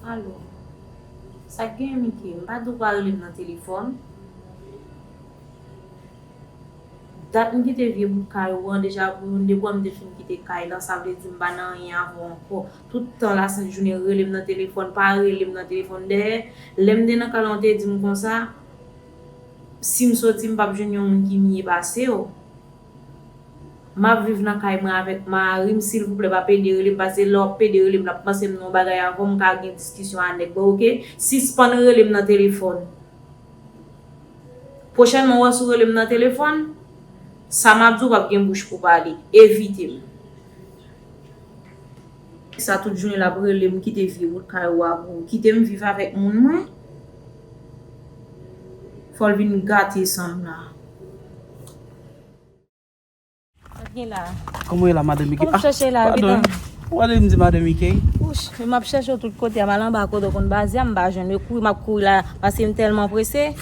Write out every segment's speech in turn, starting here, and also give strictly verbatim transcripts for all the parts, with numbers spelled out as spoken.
Alo. Sa k gen, Mike? M pa di w pa rele m nan telefòn. Dat m kite vye bout kay ou an, deja pou youn de bò m te fin kite kay lan, sa vle di m pa nan anyen avè w ankò. Tout tan lasent jounen rele m nan telefòn, pa rele m nan telefòn. Dayè, lè m te nan kay lan, w te di m konsa, si m soti, m p ap jwenn yon moun ki mye pase w. M ap viv nan kay mwen avèk mari m, silvouplè, pa pede rele m, paske lè w ap pede rele m, l ap panse m nan yon bagay avè w, m ka gen diskisyon a nèg mwen, oke? Sispann rele m nan telefòn. Pwochènman, w wè si w rele m nan telefòn, sa m ap di w p ap gen bouch pou pale. Evite m. Sa tout jounen l ap rele m, kite vye wout kay ou a pou kite m viv avèk moun mwen. Fò l vin gate san m la. Sa k gen la? Kòman w ye la, madan Mike? Kòman w chèche la, Padon. Pitan? Ou pa tande m di madan Mike? Wouch, men m ap chèche w tout kote a, m al anba kote w konn baze a, m pa jwenn yo, kouri m ap kouri la, paske m tèlman prese.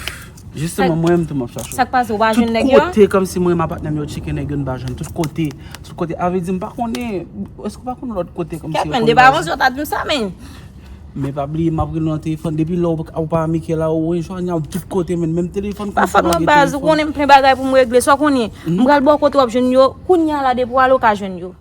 Jisteman, mwen menm tou m ap chache w. Sa k pase, ou pa jwenn nèg yo? Tout kote, kòmsi mwen menm ak patnè m yo tcheke nèg yo, n pa jwenn. Tout kote, tout kote. A vle di, m pa konnen, èske w pa konn lòt kote kòmsi yo konn baze? Kèt, men, depi avan, yo ta di m sa, men. Men pa bliye, m ap rele w nan telefòn. Depi lè w, w pa Mike la, ou jwenn Joania tout kote, men menm telefòn kòmsi w pa gen telefòn. Pa fòt mwen baz, ou konnen m plen bagay pou m regle. Sa w konnen, m pral bò kote w ap jwenn yo. Kounye a la, depi w ale, w ka jwenn yo.